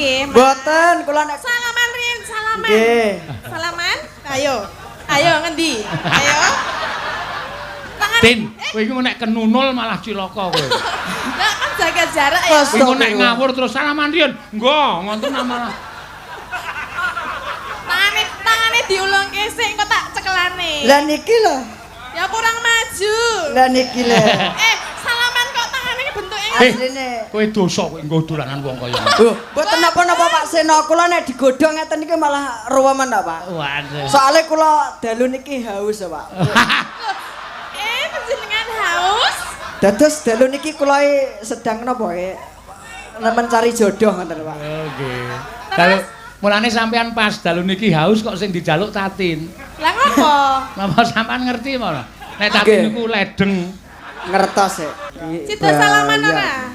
nggih. Mboten, kula nek Salaman riyin, salaman. Nggih. Salaman? Ayo. Ayo ngendi? Ayo. Tangan. Tin, kowe iku nek kenunul malah cilaka kowe. Lah kan jaga jarak ya. Kowe iku nek ngawur terus salaman riyin. Nggo, ngoten malah. Tangane tangane diulungke sik engko tak cekelane. Lah niki lho. Ya kurang maju. Lah niki lho. Eh, salaman kok tangane bentuke Asline. Kowe dosa kowe nggo dolanan wong kaya ngono. Lho, mboten napa-napa Pak Seno, kula nek digodhong ngeten niki malah ruwemen ta, Pak. Waduh. Soale kula dalu niki haus, Pak. Eh, panjenengan haus? Dados dalu niki kula sedang napa mencari jodoh ngoten, Pak. Nggih. Dalu mulane sampean pas dalu niki haus kok sing dijaluk Tatin. Lah ngopo? Napa sampean ngerti apa ora? Nek Tatin niku ledeng. Ngertos e. Sida salaman ora?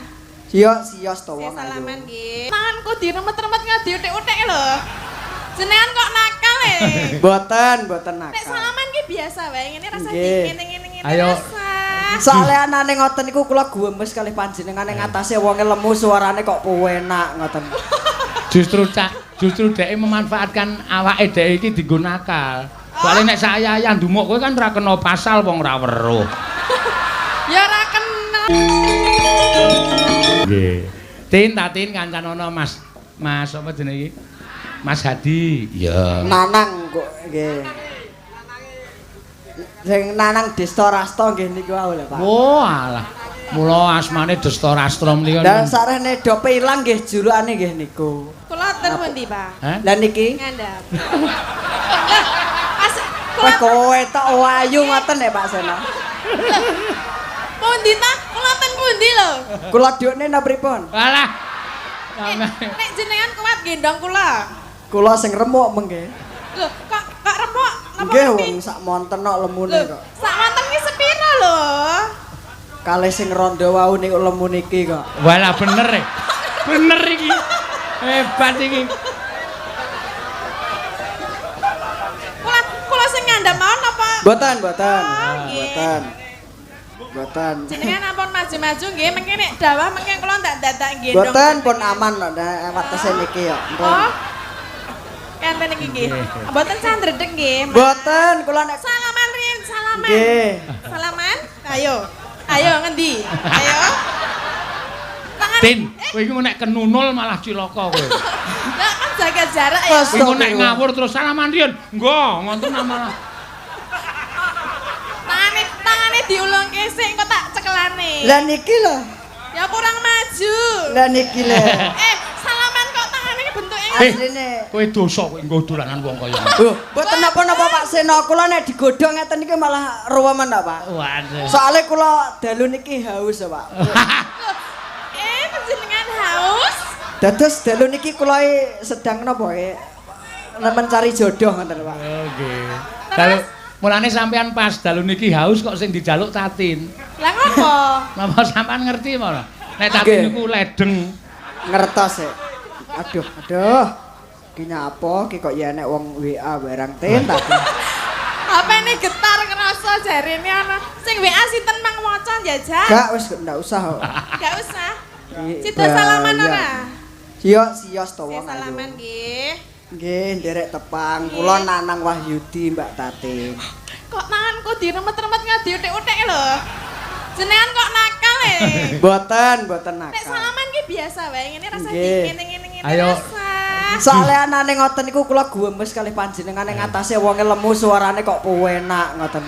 Siyo siyos to wong. Salaman nggih. Tanganku diremet-remet ngadi utik-utik lho. Jenengan kok nakal e. Mboten, mboten nakal. Nek salaman ki biasa wae ngene rasa ngene-ngene ngene rasa. Soale anane ngoten niku kula guwemes kalih panjenengan ing atase wonge lemu suarane kok penak ngoten. Justru cak, justru dheke memanfaatkan awake dheke iki dienggo nakal. Soale nek saya ndumuk kowe kan ora kena pasal wong ora weruh. Ya ora kena. Nggih. Tin Tatin kancanono Mas. Mas apa jenenge iki? Mas Hadi. Iya. Nanang kok nggih. Sing Nanang Desta Rasta nggih niku wae lho, Pak. Oh alah. Mula asmane Desta Rastra menika. Lah sarehne dope ilang nggih julukane nggih niku. Kula ten pundi, Pak? Hah? Lah niki ngandhap. Pas kula kowe tok wayu ngoten nek Pak Seno. Pundi ta? Kula ten pundi lho? Kula dhukne napa pripun? Alah. Nek jenengan kuat gendong kula. Kula sing remuk mengke. Lho, kok kok remuk? Napa nggih wong sak monten kok lemune kok. Sak monten ki sepira lho? Kalih sing rondo wau niku lemu niki kok. Walah bener e. Bener iki. Hebat iki. Kula kula sing ngandhap mawon napa? Mboten, mboten. Mboten. Mboten. Jenengan ampun maju-maju nggih, mengke nek dawah mengke kula ndak dadak gendong. Mboten pun aman kok nek watese niki yo. Pun. Oh. Kanten iki nggih. Mboten sandredeg nggih. Mboten, kula nek salaman riyin, salaman. Nggih. Salaman? Ayo. Ayo ngendi? Ayo. Tangan. Tin, kowe iku nek kenunul malah cilaka kowe. Lah kan jaga jarak ya. Kowe iku nek ngawur terus salaman riyin. Nggo, ngoten malah. Tangane tangane diulungke sik engko tak cekelane. Lah niki lho. Ya kurang maju. Lah niki lho. Eh, salaman kok tangane bentuke asline. Kowe dosa kowe nggo dolanan wong kaya ngono. Lho, mboten napa-napa Pak Seno, kula nek digodhong ngeten niki malah ruwemen ta, Pak. Waduh. Soale kula dalu niki haus, Pak. Eh, panjenengan haus? Dados dalu niki kula sedang napa mencari jodoh ngoten, Pak. Nggih. Dalu mulane sampean pas dalu niki haus kok sing dijaluk Tatin. Lah ngopo? Napa sampean ngerti apa ora? Nek Tatin niku ledeng. Ngertos e. Aduh, aduh. Ki nyapa ki kok ya enek wong WA barang Tin Tatin. HP-ne getar ngerasa jarene ana. Sing WA sinten mang maca njajak? Gak wis ndak usah kok. Gak usah. Sida salaman ora? Siyo siyos to wong. Salaman nggih. Nggih, nderek tepang. Kula Nanang Wahyudi, Mbak Tatin. Kok tanganku diremet-remet ngadi utik-utik lho. Jenengan kok nakal e. Mboten, mboten nakal. Nek salaman ki biasa wae ngene rasa ngene-ngene ngene rasa. Soale anane ngoten niku kula guwemes kalih panjenengan ing atase wonge lemu suarane kok penak ngoten.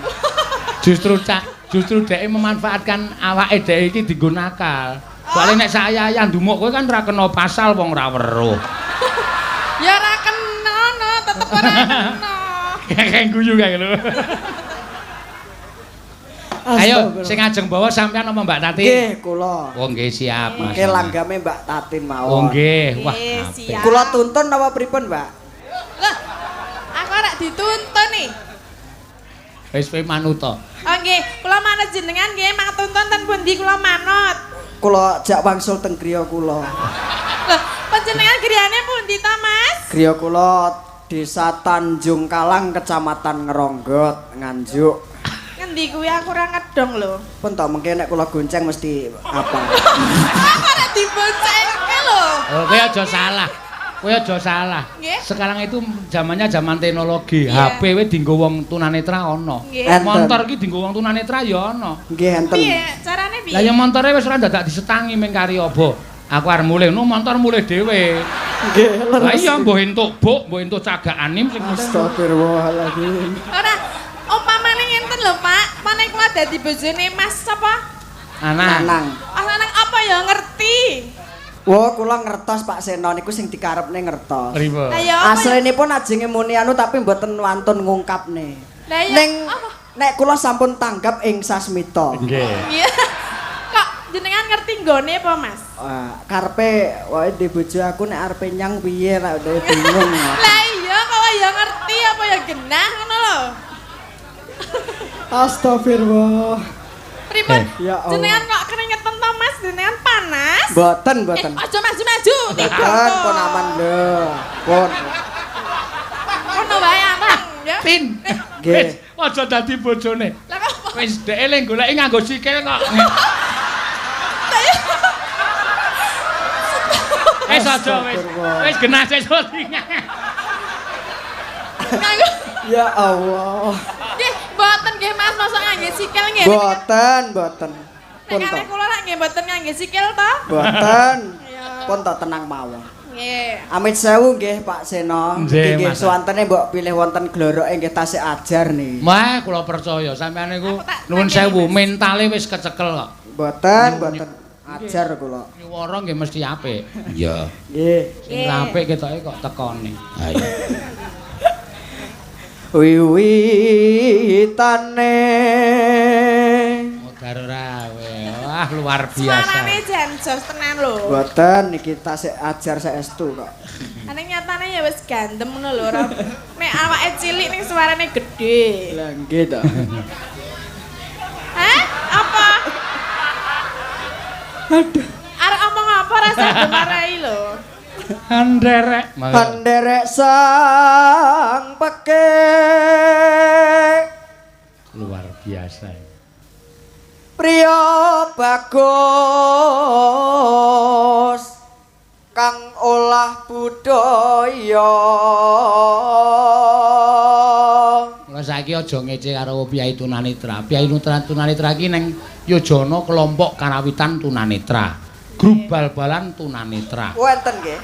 Justru cak, justru dheke memanfaatkan awake dheke iki dienggo nakal. Soale nek saya ndumuk kowe kan ora kena pasal wong ora weruh. Ya ora kena no, tetep ora kena. Kayak guyu kae lho. Ayo sing ajeng bawa sampean apa Mbak Tatin? Nggih, kula. Oh nggih siap, Mas. Nggih langgame Mbak Tatin mawon. Oh nggih, wah. Kula tuntun napa pripun, Mbak? Lah, aku ora dituntun nih. Wis kowe manut to. Oh nggih, kula manut jenengan nggih, mang tuntun ten pundi kula manut. Kula jak wangsul teng griya kula. Lah, panjenengan griyane pundi to, Mas? Griya kula Desa Tanjung Kalang, Kecamatan Ngeronggot, Nganjuk. Ngendi kuwi aku ora ngedong lho. Pun to mengke nek kula gonceng mesti apa. Aku ora diboncengke lho. Oh, kowe aja salah. Kowe aja salah. Nggih. Sekarang itu zamannya zaman teknologi. Iya. HP we dienggo wong tunanetra ana. Nggih. Enten. Montor iki dienggo wong tunanetra ya ana. Nggih enten. Piye carane piye? Lah ya montore wis ora dadak disetangi ming kari apa. Aku arep mulih, no montor mulih dhewe. Nggih, Lah leres. iya mbuh entuk buk, mbuh entuk cagak anim sing penting. Astagfirullahaladzim. Ora umpamane ngenten lho, Pak. Pane kula dadi bojone Mas sapa? Anang. Nanang. Mas Anang apa ya ngerti? Wah, kula ngertos Pak Seno niku sing dikarepne ngertos. Pripun? Lah ya apa? Aslinipun ajenge muni anu tapi mboten wantun ngungkapne. Lah ya Ning apa? nek kula sampun tanggap ing sasmita. Nggih. Iya. Kok jenengan ngerti nggone apa, Mas? Wah, karepe wae di bojo aku nek arepe nyang piye ra udah bingung. Lah iya kok ya ngerti apa ya genah ngono lho. Astagfirullah. Pripun? Ya Allah. Jenengan kok keringetan to, Mas? Jenengan panas? Mboten, mboten. Aja maju-maju. Mboten, pun aman lho. Pun. Ngono wae anteng ya. Tin. Nggih. Wis aja dadi bojone. Lah kok Wis dheke le goleki nganggo sikil kok. Wis aja wis. Wis genah sesuk. nganggo Ya Allah. nggih mboten nggih Mas, mosok ngangge sikil nggih. Mboten, mboten. Nek Pun to. kalih kula lak nggih mboten ngangge sikil to? Mboten. Iya. Pun to tenang mawon. Nggih. Amit sewu nggih Pak Seno. Nggih, Nggih Mas. suwantene mbok pilih wonten gloroke nggih tasik ajar nih. Wah, kula percaya sampean niku Aku tak nuwun tangani, sewu Mas. mentale wis kecekel kok. Mboten, mboten. Ajar kula. Nyuwara nggih mesti apik. Iya. Nggih. Sing ra apik ketoke kok tekone. Ha iya. Wiwitane Modar ora kowe. Wah, luar biasa. Suarane jan jos tenan lho. mboten niki tasik ajar saestu kok. Ane nyatane ya wis gandem ngono lho ora. Nek awake cilik ning suarane gedhe. Lah nggih to. Hah? Apa? Aduh. Arek omong apa rasa dimarahi lho. Anderek. Panderek sang peke Luar biasa. priya bagus kang olah budaya. Mula saiki aja ngece karo piyai tunanetra. Piyai tunanetra iki ning Yojana kelompok karawitan tunanetra. Grup bal-balan tunanetra. Wonten nggih.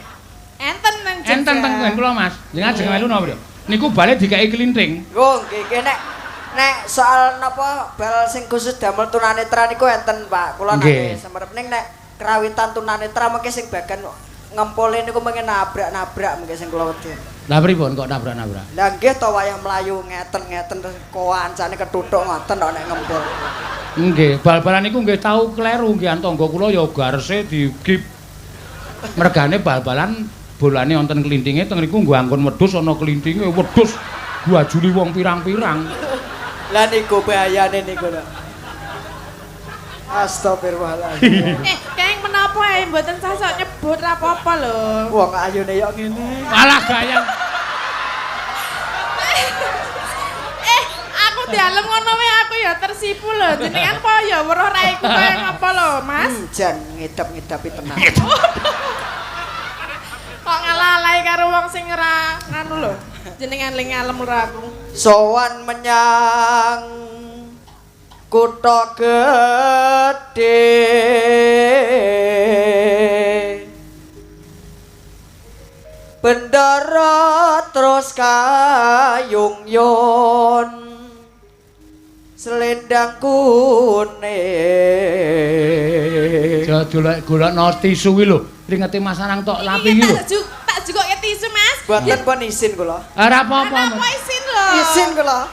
Enten nang Jogja. Enten teng nggen kula Mas. Jenengan ajeng melu napa, Bro? Niku bale dikeki klinting. Oh nggih nggih nek nek soal napa bal sing khusus damel tunanetra niku enten Pak. Kula Nggih. nate semerep ning nek kerawitan tunanetra mengke sing bagian ngempole niku mengke nabrak-nabrak mengke sing kula wedi. Lah pripun kok nabrak-nabrak? Lah nggih to wayah mlayu ngeten-ngeten terus kancane ketuthuk ngoten kok nek ngempol. Nggih, bal-balan niku nggih tau kleru nggih tangga kula ya garse digip. Mergane bal-balan bolane wonten klintinge teng niku nggo angkon wedhus ana klintinge wedhus guajuli wong pirang-pirang. Lah niku bahayane niku lho. Astagfirullahaladzim. Keng menapa ae mboten sasok nyebut ra apa-apa lho. Wong ayune yo ngene. Alah gayeng. Aku dialem ngono wae aku ya tersipu lho. Jenengan po ya weruh raiku kaya ngapa lho, Mas? Jan ngidap-ngidapi tenang. Kok ngalah-alahi karo wong sing ora nganu lho. Jenengan ling ngalem ora aku. Sowan menyang kutha gedhe. Bendara terus kayung yon selendang kuning. Aja golek-golekno tisu kuwi lho. Ringete Mas Anang tok lapi iki lho. Tak jukoke tisu, Mas. Mboten pun isin kula. Ora apa-apa. Apa isin lho? Isin kula.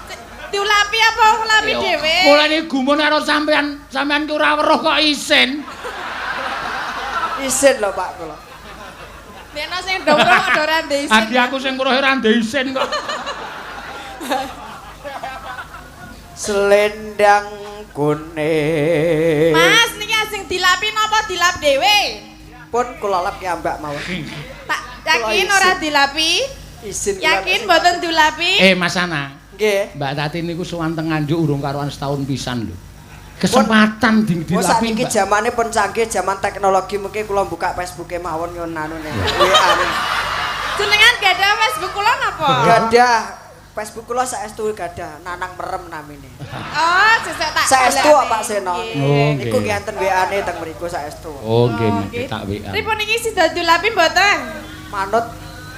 Diulapi apa ulapi dhewe? Kula niki gumun karo sampean, sampean ki ora weruh kok isin. Isin lho Pak kula. Dene sing do weruh kok ora ndek isin. Adi aku sing weruh ora ndek isin kok. Selendang kuning. Mas niki asing dilapi napa dilap dhewe? Pun kula lap piyambak mawon. Tak yakin ora dilapi? Isin kula. Yakin mboten dilapi? Mas Anang. Nggih. Mbak Tati niku sowan teng Nganjuk urung karuan setahun pisan lho. Kesempatan dilapi. Oh sakniki jamane pun canggih, jaman teknologi mungkin kula buka Facebooke mawon nyun anu ne. WA. Jenengan gadah Facebook kula napa? Gadah. Facebook kula saestu gadah Nanang Merem namine. Oh, sesuk tak. Saestu kok Pak Seno. Oh, Niku nggih enten WA-ne teng mriku saestu. Oh, nggih, nggih tak WA. Pripun iki sida dulapi mboten? Manut.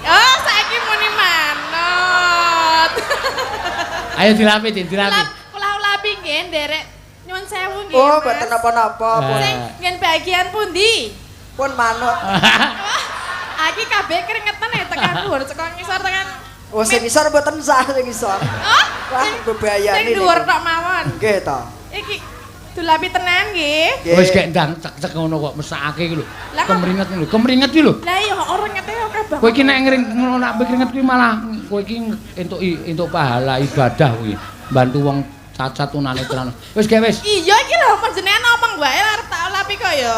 Oh, saiki muni manut. Ayo dilapi, Din, dilapi. Kula ulapi nggih nderek nyuwun sewu nggih. Oh, mboten napa-napa, pun. Sing ngen bagian pundi? Pun manut. Aki kabeh keringetan ya tekan dhuwur saka ngisor tekan. Oh, sing ngisor mboten sah sing ngisor. Oh, wah, bebayani. Sing dhuwur tok mawon. Nggih to. Iki dulapi tenan nggih. Wis gek ndang cek-cek ngono kok mesakake iki lho. Kemringet lho, kemringet iki lho. Lah iya rengete akeh banget. Kowe iki nek ngring ngono nek keringet kuwi malah kowe iki entuk entuk pahala ibadah kuwi. Bantu wong cacat tunanetra. Wis gek wis. Iya iki lho panjenengan omong wae arep tak ulapi kok ya.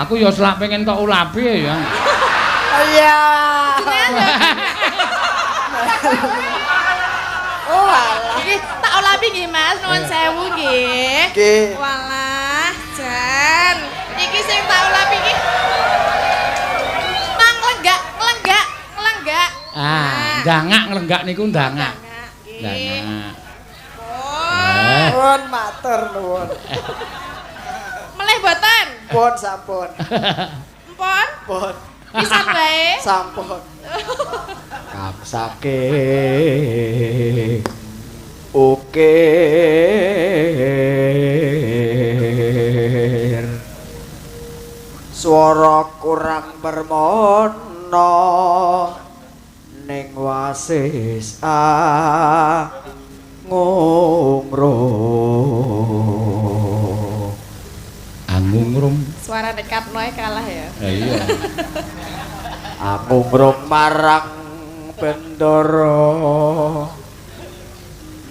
Aku ya selak pengen tok ulapi ya. Iya. Oh alah. Iki tak ulapi nggih Mas, nuwun sewu nggih. Nggih. Walah, jan. Iki sing tak ulapi iki. Mang lenggak, lenggak, lenggak. Ah, ndangak nglenggak niku ndangak. Ndangak. Oh. Nuwun matur nuwun. Melih boten? Pun sampun. Empun? Pun. Pisan wae. Sampun. Kapsake ukir swara kurang permono ning wasis angungrum. Angungrum. Suara dekat noe kalah ya. Iya. Angungrum marang Bendoro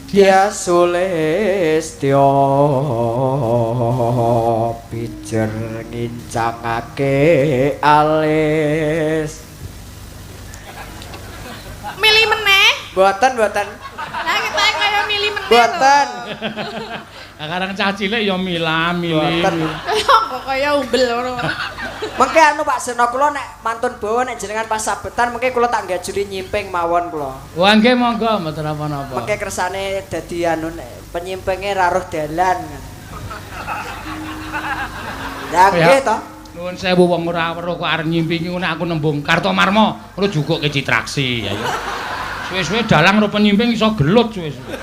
Dia Sulistyo pijer ngincangake alis. Milih meneh? Mboten, mboten. Lah kita kaya milih meneh. Mboten. Lah karang cah cilik ya milah-milih. Mboten. Kok kaya umbel ngono. Mengke anu Pak Seno kula nek mantun bawa nek jenengan pas sabetan mengke kula tak nggajuli nyimping mawon kula. Wah nggih monggo mboten napa-napa. Mengke kersane dadi anu nek penyimpinge raruh dalan. Lah nggih to. Nuwun sewu wong ora weruh kok arep nyimpingi ngono aku nembung Kartomarma ngono jukuke Citraksi ya. Suwe-suwe dalang karo penyimping iso gelut suwe-suwe.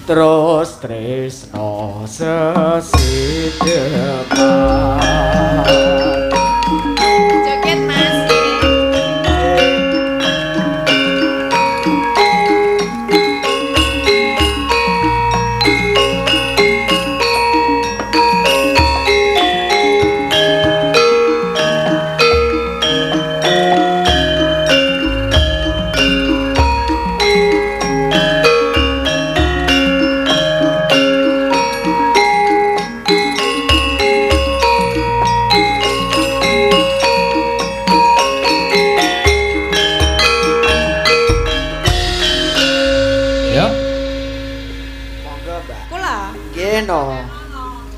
Terus tresno sesideman. Joget Mas.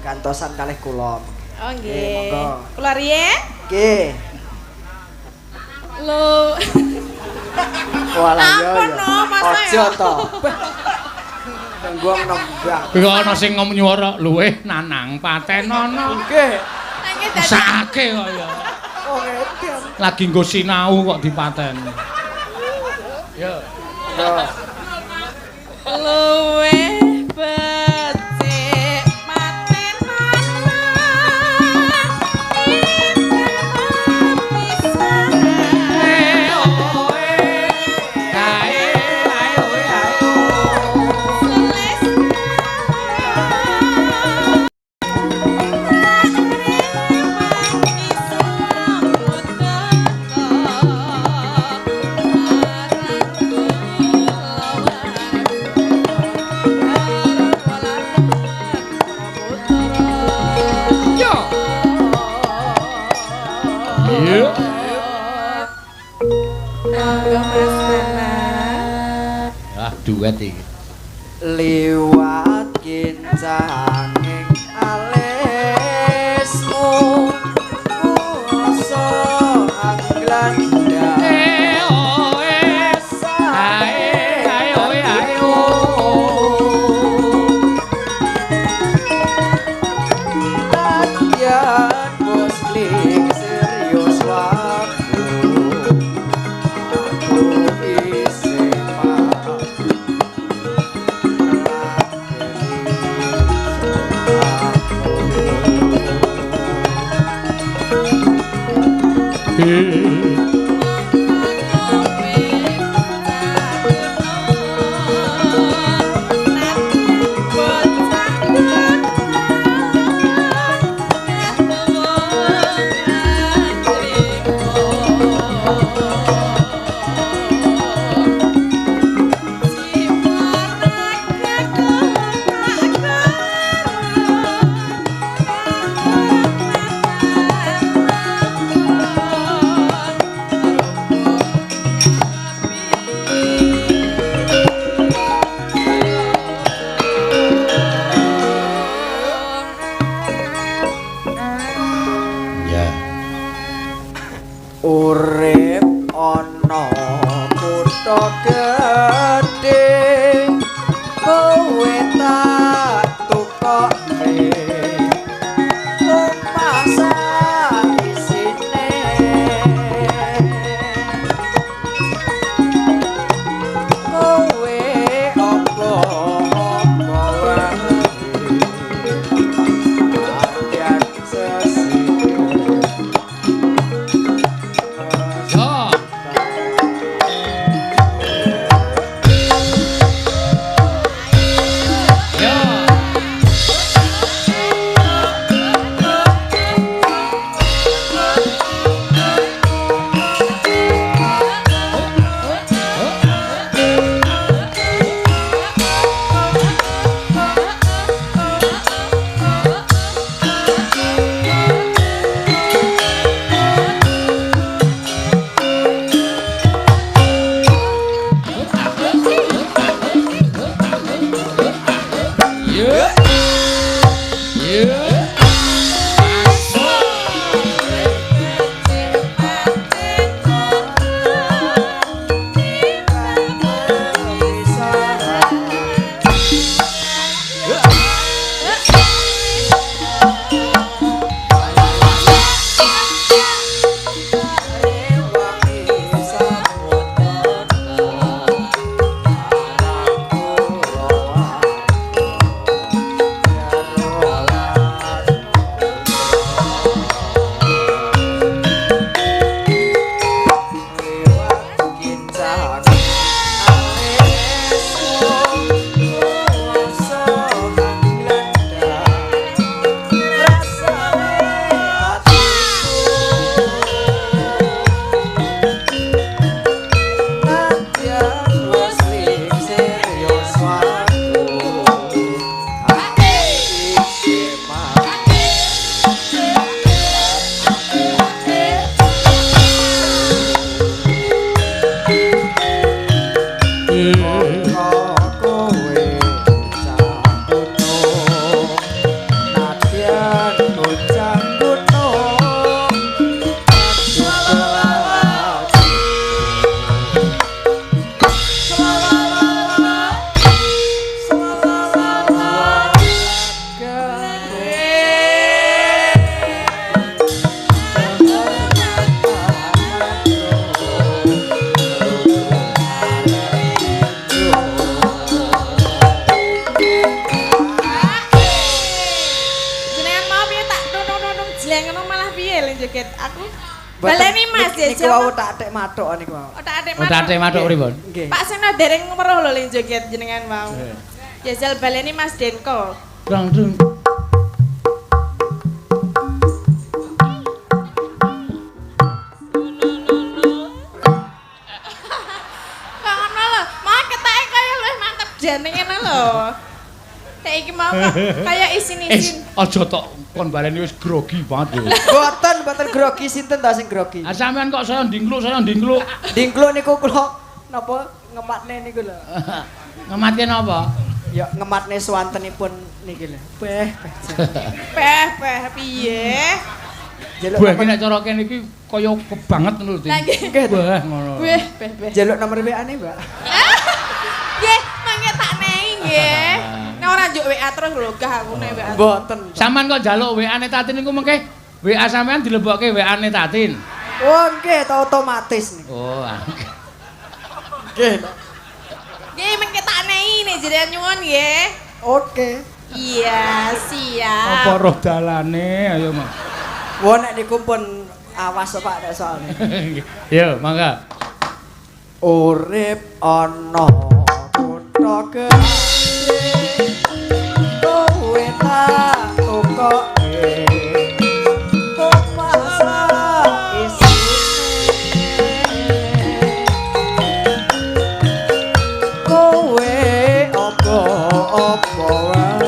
Gantosan kalih kula. Oh nggih. Kula riyen? Nggih. Lho. Walah yo yo. Aja to. Nanggung nembang. Kuwi ana sing nyuwara luweh Nanang patenono. Nggih. Mesake kok ya. Oh edan. Lagi nggo sinau kok dipateni. Yo. Luweh becik patenono. Duet iki. Liwat kincanging alismu Urip ana kutha gedhe kowe tak tukokne omah sak isine kowe apa-apa wae adyan sesine. Baleni Mas niku wau tak atik mathuk niku wau. Oh tak atik mathuk. Tak atik mathuk pripun? Nggih. Pak Seno dereng weruh lho le joget jenengan wau. Jajal baleni Mas Denko. Drang drung. Kok ngono lho, mau ketake kaya luwih mantep jane ngene lho. Kayak iki mau kok kaya isin-isin. Aja tok kon baleni wis grogi banget lho. Mboten, mboten grogi sinten ta sing grogi? Ah sampean kok saya ndingkluk, saya ndingkluk. Ndingkluk niku kula napa ngematne niku lho. Ngematke napa? Ya ngematne swantenipun niki lho. Beh, beh. Beh, beh piye? Jaluk nek cara kene iki kaya kebanget ngono lho. Nggih. Beh ngono. Beh, beh, beh. Jaluk nomor WA-ne, Mbak. Nggih, mangke tak nehi nggih. Nek ora njuk WA terus lho gah aku nek WA. Mboten. Sampeyan kok njaluk WA-ne Tatin niku mengke WA sampean dilebokke WA-ne Tatin. Oh nggih, ta otomatis niku. Oh, nggih. Nggih, mengke tak nehi nek jenengan nyuwun nggih. Oke. Iya, siap. Apa roh dalane ayo, Mas. Wah nek niku pun Awas Pak nek soalnya. Yo, mangga. Urip ana kutha gedhe kowe tak tukoke omah isine kowe apa-apa wae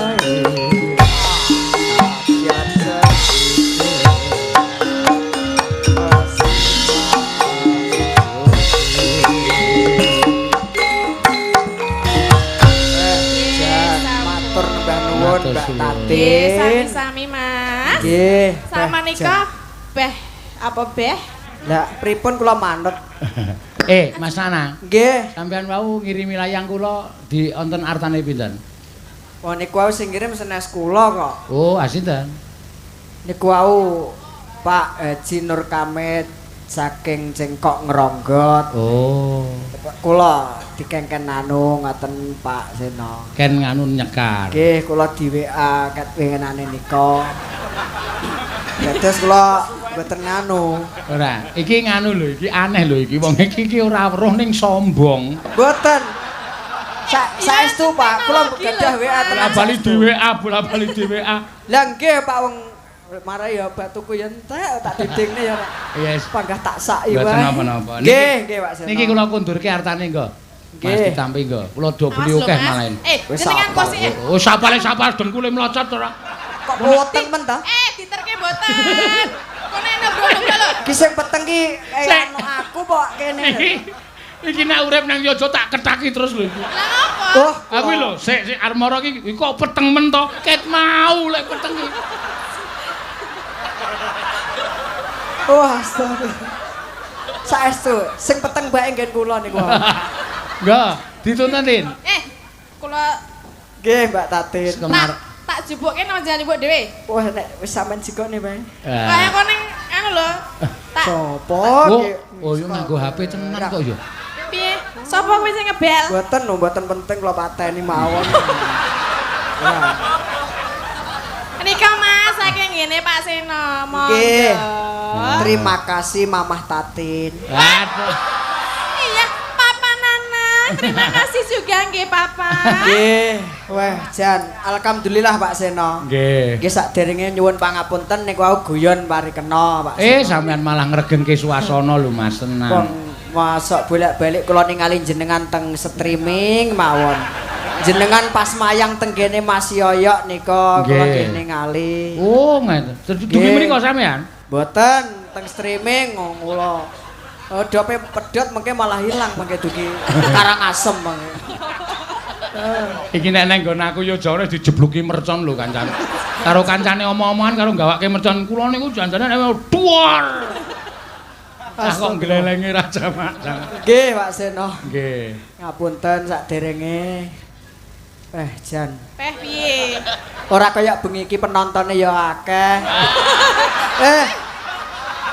Mbak Tatin. Sami-sami Mas. Nggih. Sama nika beh apa beh? Lah pripun kula manut? Mas Nanang. Nggih. Sampeyan wau ngirimi layang kula di wonten artane pinten? Oh niku wau sing ngirim senes kula kok. Oh, asinten? Niku wau Pak Haji Nur Kamit saking Cengkok Ngronggot. Oh. Kula dikengken anu ngoten Pak Seno. Ken nganu nyekar. Nggih, kula di WA ket wingenane nika. Dados kula mboten nganu. Ora, iki nganu lho, iki aneh lho iki. Wong iki ora weruh ning sombong. Mboten. Saestu Pak, kula gadah WA tenan. Bola-bali di WA, bola-bali di WA. Lah nggih Pak wong marai ya batuku ya entek tak didingne ya Pak. Yes. Panggah tak saki wae. Mboten napa-napa. Nggih, nggih Pak Seno. Niki kula kundurke artane nggo. Mas ditampi nggo. Kula do beli akeh malahan. Jenengan kok sik. Oh, sapale sapal dengkule mlocot ora. Kok boten men ta? Diterke mboten. Kene nembro-nembro lho. Ki sing peteng ki anu aku kok kene. Iki nek urip nang Yojo tak ketaki terus lho iki. Lah ngopo? Oh, aku lho sik sik armara iki kok peteng men to? Ket mau lek peteng iki. Oh, astaga. Saestu, sing peteng bae nggen kula niku. Nggih, dituntun, Tin. Kula nggih, Mbak Tatin. Tak jupuke nang jenengan ibu dhewe. Wah, nek wis sampean jikone bae. Kaya kok ning anu lho. Tak sapa ki? Oh, yo nganggo HP tenan kok yo. Piye? Sapa kuwi sing ngebel? Mboten, mboten penting kula pateni mawon. Nika Mas, saking ngene Pak Seno, monggo. Nggih. Terima kasih Mamah Tatin. Aduh. Iya, Papa Nana, terima kasih juga nggih Papa. Nggih. Wah, jan alhamdulillah Pak Seno. Nggih. Nggih sakderenge nyuwun pangapunten niku wau guyon parikena Pak Seno. Sampean malah ngregengke suasana lho Mas tenan. Wong mosok bolak-balik kula ningali jenengan teng streaming mawon. Jenengan pas mayang tenggene Mas Yoyok nika kula nggih ningali. Oh, ngeten. Dugi mriko sampean? Mboten, teng streaming kula. Dope pedhot mengke malah ilang mengke dugi Karangasem mengke. Iki nek nang nggon aku ya jare dijebluki mercon lho kancane. Karo kancane omong-omongan karo gawake mercon kula niku janjane nek duar. Ah kok glelenge ra jamak. Nggih, Pak Seno. Nggih. Ngapunten sakderenge. Jan. Peh piye? Ora kaya bengi iki penontone ya akeh.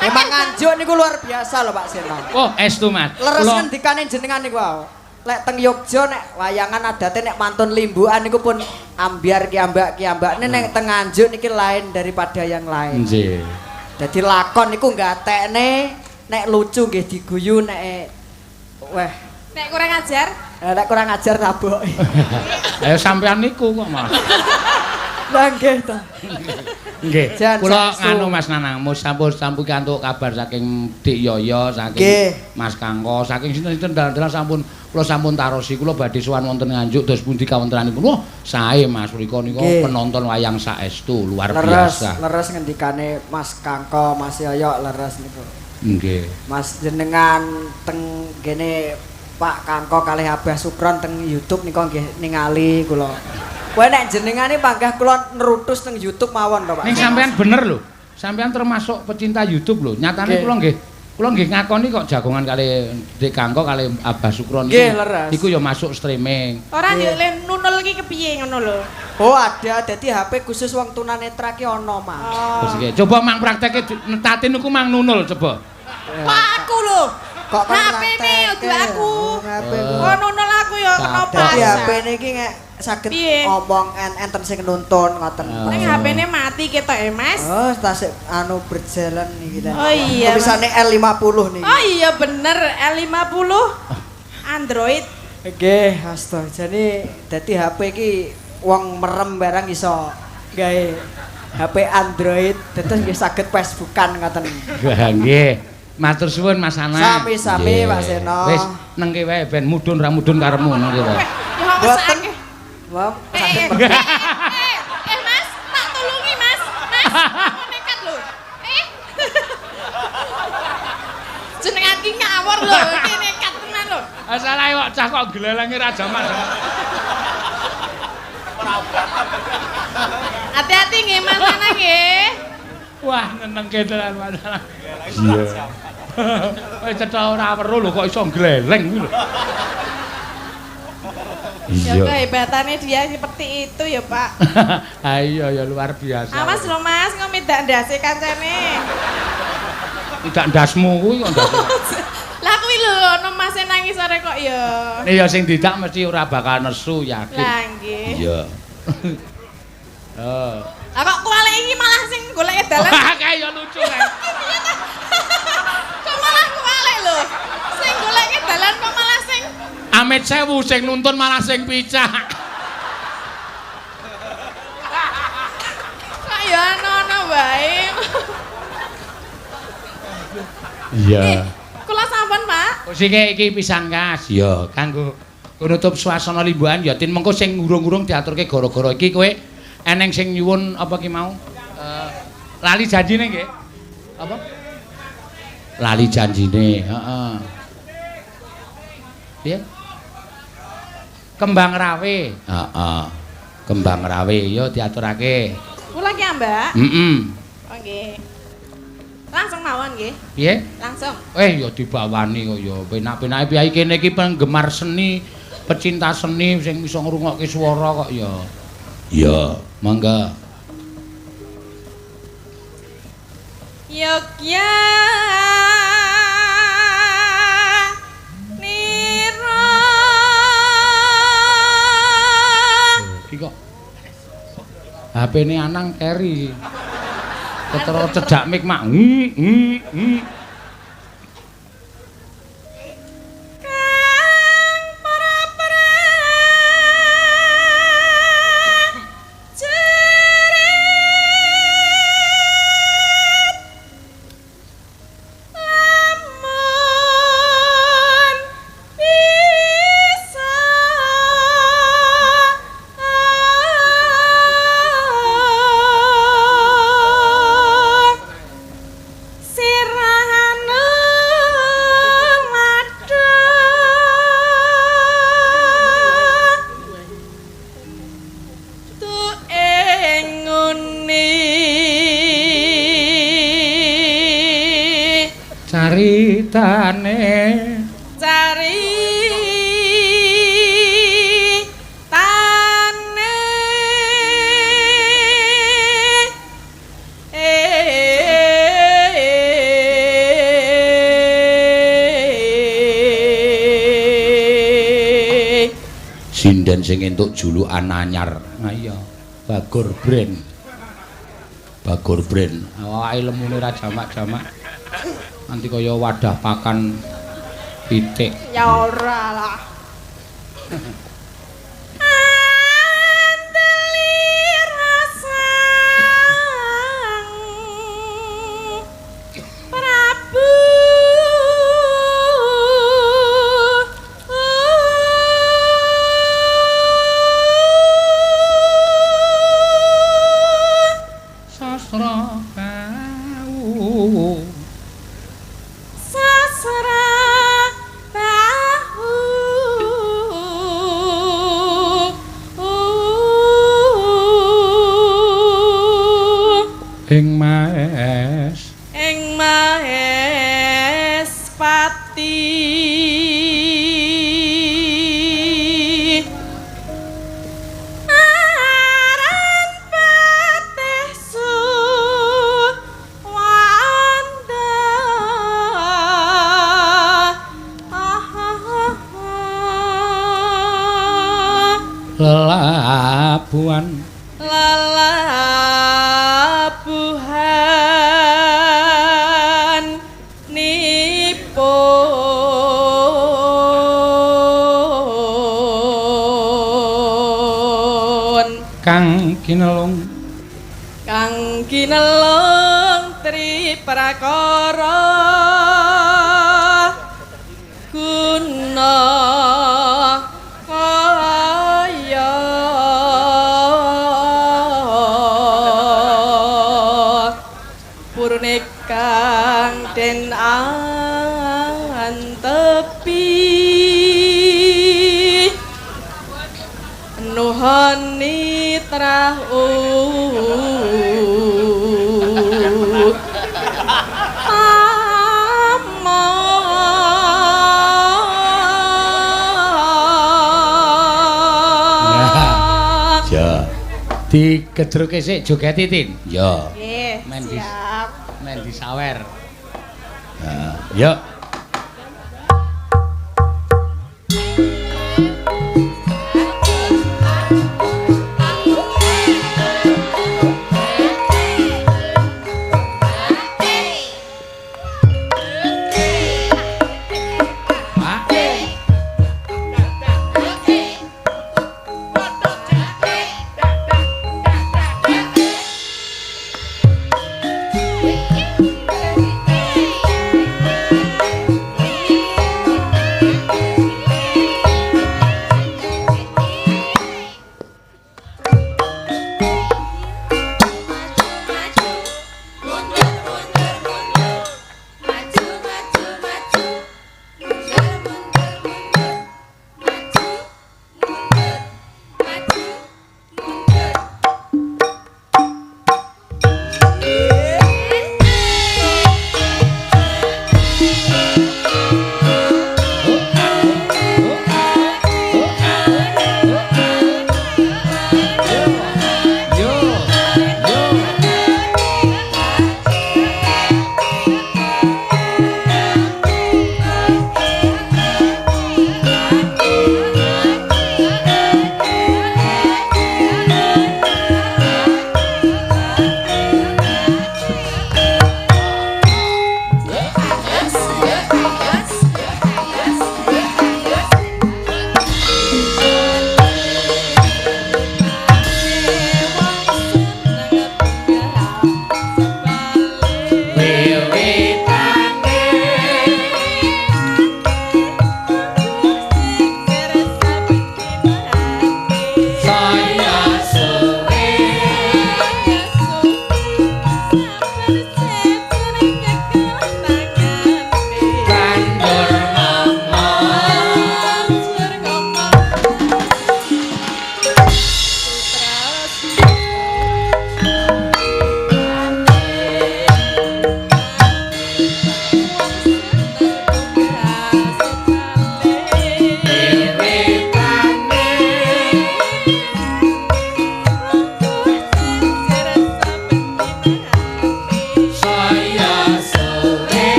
Emang Nganjuk niku luar biasa lho Pak Seno. Oh, estu Mas. Leres ngendikane jenengan niku wae. Lek teng Yogya nek wayangan adate nek mantun limbukan niku pun ambyar kiambak-kiambakne nek teng Nganjuk niki lain daripada yang lain. Nggih. Dadi lakon niku nggatekne nek lucu nggih diguyu nek weh nek kurang ajar? Nek kurang ajar tabok. Ayo sampean niku kok Mas. Lah nggih to. Nggih. Kula nganu Mas Nanang, sampun sampun kantuk kabar saking Dik Yoyo, saking Mas Kangko, saking sinten-sinten dalan-dalan sampun kula sampun tarosi kula badhe sowan wonten Nganjuk dos pundi kawontenanipun. Wah, sae Mas mriku nika penonton wayang saestu luar biasa. Leres ngendikane Mas Kangko, Mas Yoyo leres niku. Nggih. Mas jenengan teng kene Pak Kangko kalih Abah Sukron teng YouTube nika nggih ningali kula. Kowe nek jenengane panggah kula nerutus teng YouTube mawon to, Pak. Ning sampean bener lho. Sampean termasuk pecinta YouTube lho. Nyatane kula nggih, kula nggih ngakoni kok jagongan kalih Dik Kangko kalih Abah Sukron niku. Iku ya masuk streaming. Ora yo le nunul iki kepiye ngono lho. Oh, ada. Dadi HP khusus wong tunanetra ki ana, Mas. Terus iki coba mang prakteke Tatin niku mang nunul coba. Kok aku lho. Kok HP ne udu aku. Kok nunul aku ya kena pas. Dadi HP niki nek saged omong enten sing nuntun ngoten. Ning HP-ne mati ketoke, Mas. Oh, tasik anu berjalan niki ta. Oh iya. Tulisane L50 niki. Oh iya bener, L50 Android. Nggih, astaga. Jane dadi HP iki wong merem barang iso gawe HP Android, dados nggih saged Facebookan ngoten. Nggih. Matur suwun Mas Anang. Sami-sami Pak Seno. Wis nengke wae ben mudhun ra mudhun karepmu ngono ki wae. Ya mboten. Wah, saged. Mas, tak tulungi Mas. Mas, aku nekat lho. Jenengan iki ngawur lho, iki nekat tenan lho. Salah kok cah kok glelenge ra jamak. Hati-hati nggih Mas Anang nggih. Wah, nyenengke tenan Mas Anang. Iya. Wis cetha ora weruh lho kok iso gleleng kuwi lho. Ya kehebatannya dia seperti itu ya, Pak. Ha iya ya luar biasa. Awas lho Mas, engko medak ndase kancane. Tidak ndasmu kuwi kok ndase. Lah kuwi lho ono mase nang ngisore kok ya. Nek ya sing didak mesti ora bakal nesu yakin. Lah nggih. Iya. Oh. Lah kok kuwalik iki malah sing golek dalan. Wah, kae ya lucu kae. Kok malah kuwalik lho. Sing golek dalan kok malah sing amit sewu sing nuntun malah sing picak. Kok ya ana-ana wae. Iya. Kula sampun, Pak. Sing iki pisan kas. Ya, kanggo nutup suasana limbuhan ya Tin mengko sing urung-urung diaturke gara-gara iki kowe eneng sing nyuwun apa ki mau? Lali janjine nggih. Apa? Lali janjine, heeh. Piye? Kembang rawe. Heeh. Kembang rawe ya diaturake. Kula ki, Mbak. Heeh. Oh nggih. Langsung mawon nggih. Piye? Langsung. Ya dibawani kok ya. Penak-penake piye kene iki penggemar seni, pecinta seni sing iso ngrungokke swara kok ya. Iya, mangga. Yogya nira. Iki kok HP-ne Anang keri. Ketara cedhak mik mak. Kang para-para jerit lamun bisa sirahane madha tu ing ngene Caritane caritane sinden sing entuk julukan anyar. Ha iya, Bagor Brand. Bagor Brand. Awake lemune ra jamak-jamak. Nanti kaya wadah pakan pitik. Ya ora lah. Andeli rasang Prabu Sastra Bahu. Sastra Bahu. Lelabuhan lelabuhan nipun kang kinelung kang kinelung tri prakara guna kaya purune kang den antepi nuhoni trah Ya. Digedruke sik joget Titin. Ya. Nggih, siap. Men disawer. Nah, yuk. Pak.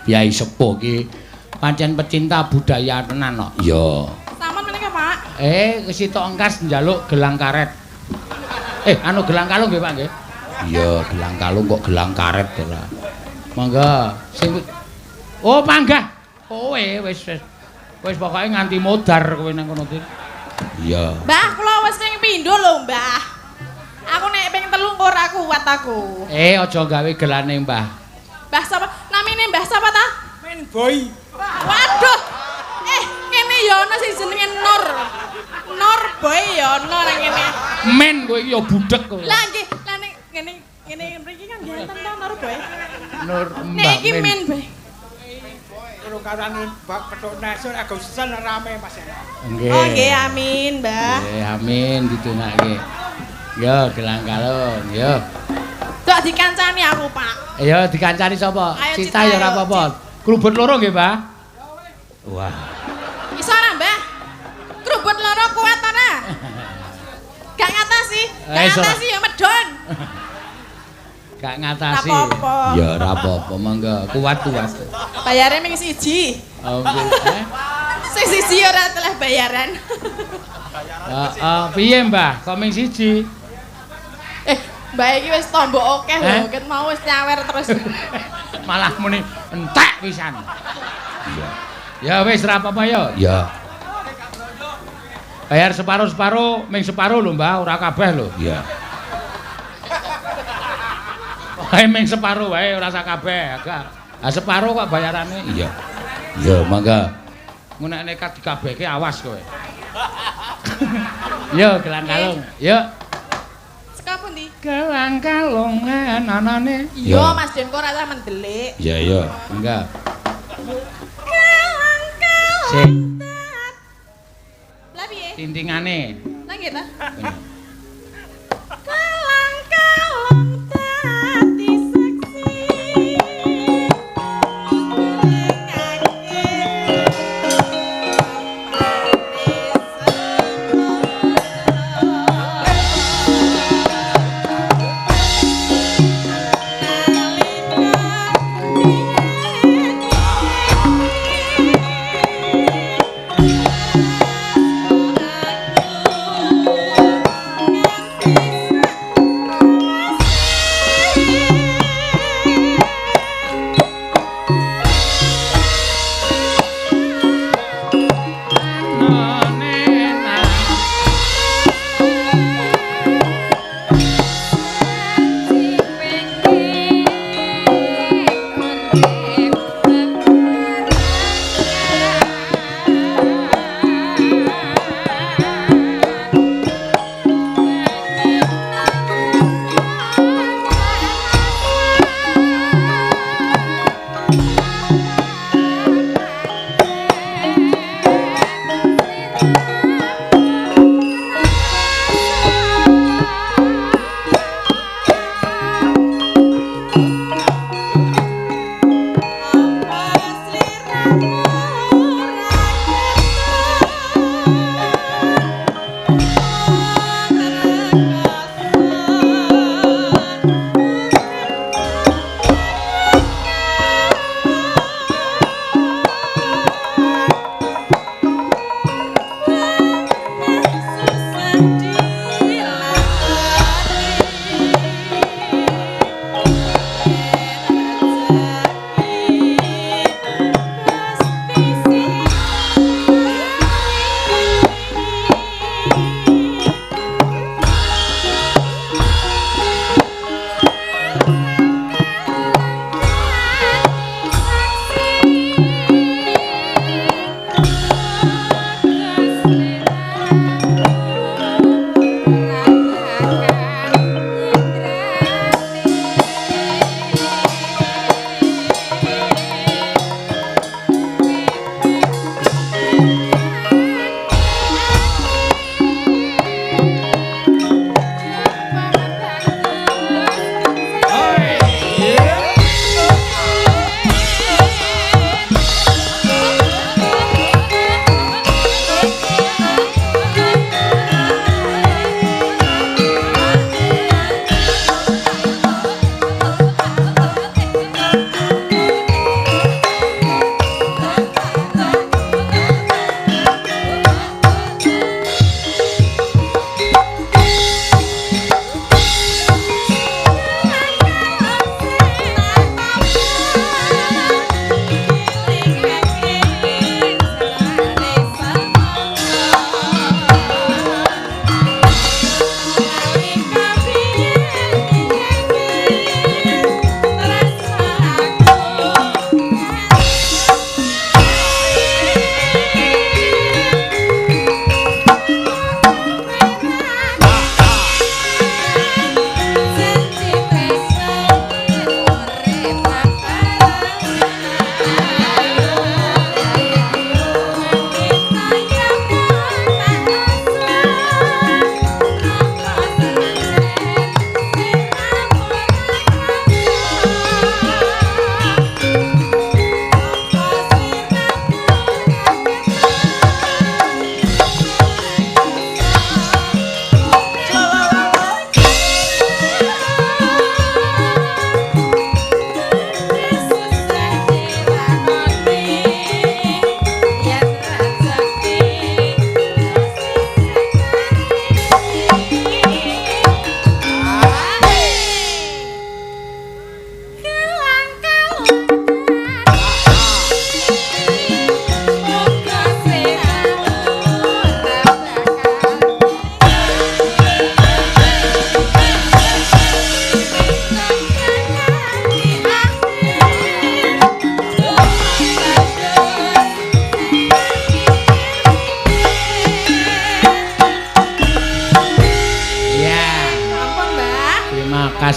Yai sepuh iki pancen pecinta budaya tenan kok. Iya. Sampun menika, Pak. Sitok engkas njaluk gelang karet. Anu gelang kalung nggih, Pak nggih. Iya, gelang kalung kok gelang karet ora. Monggo sing oh, panggah. Kowe wis wis. Wis pokoke nganti modar kowe nang kono. Iya. Mbah, kula wis ping pindho lho, Mbah. Aku nek ping 3 ora kuat aku. Aja gawe gelane, Mbah. Mbah sapa? Namine Mbah sapa ta? Men Boy. Waduh. Kene ya ana sing jenenge Nur. Nur Boy ya ana nang kene. Men kowe iki ya budhek kowe. Lah nggih, lah ning ngene ngene mriki kan nggih enten ta Nur Boy. Nur Nek Mbah iki Men Boy. Karane bak petuk nesur Agustusan rame Mas. Nggih. Oh nggih, amin, Mbah. Nggih, amin didongake. Yo gelang kalung, yo. Kok dikancani aku, Pak. Ayo dikancani sapa? Cita ya ora apa-apa. Krubut loro nggih, Mbah. Wah. Iso ora, Mbah? Krubut loro kuat ora? Gak ngatasi. Gak ngatasi ya medhon. Gak ngatasi. Rapopo. Ya ora apa-apa, monggo kuat-kuat. Bayare ming siji. Oh nggih. Sing siji ora telah bayaran. Heeh, piye Mbah? Kok ming siji? Mbah iki wis tombok akeh lho, ket mau wis nyawer terus. Malah muni entek pisan. Iya. Ya wis ora apa-apa ya. Ya. Bayar separo-separo, ming separo lho Mbah, ora kabeh lho. Iya. Wae ming separo wae ora sak kabeh, agak. Ah separo kok bayarane. Iya. Iya, mangga. Engko nek nekat dikabehke awas kowe. Yo gelang kalung. Yo. Saka pundi? Gelang kalungan anane. Iya, Mas Den kok ora usah mendelik. Iya, iya. Mangga. Gelang kalung. Sik. Lah piye? Tintingane. Lah nggih ta? Gelang kalung dadi saksi.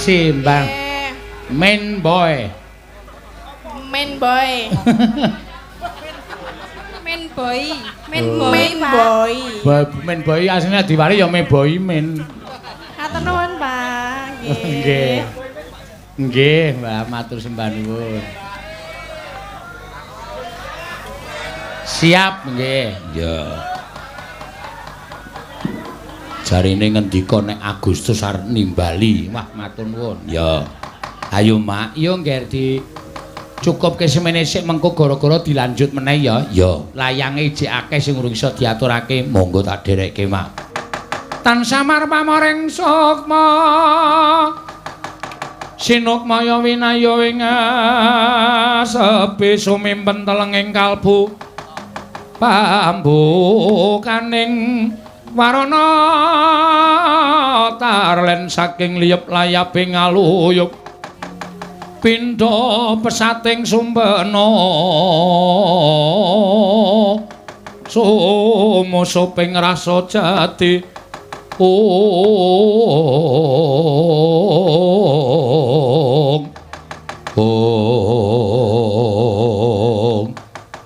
kasih, Mbak. Nggih. Men boy. Men boy. Men boy, men Oh. boy, Men Pak. boy. Men boy asline diwari ya me boy men. Matur nuwun, Pak. Nggih. Nggih, Mbak, matur sembah nuwun. Siap, nggih. Ya. Jarine ngendika nek Agustus arep nimbali. Wah, matur nuwun. Ya. Ayo, Mak, yo ngger di cukupke semene sik mengko gara-gara dilanjut meneh ya. Ya, layange ijik akeh sing urung iso diaturake. Monggo tak dherekke, Mak. Tan samar pamoring sukma. Sinukmaya winaya ing asepi sumimpen telenging kalbu. Pambukaning warana tarlen saking liyep layaping aluyup. Pindha pesating sumpena sumusuping rasa jati. Ong ong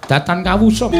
datan kawusung.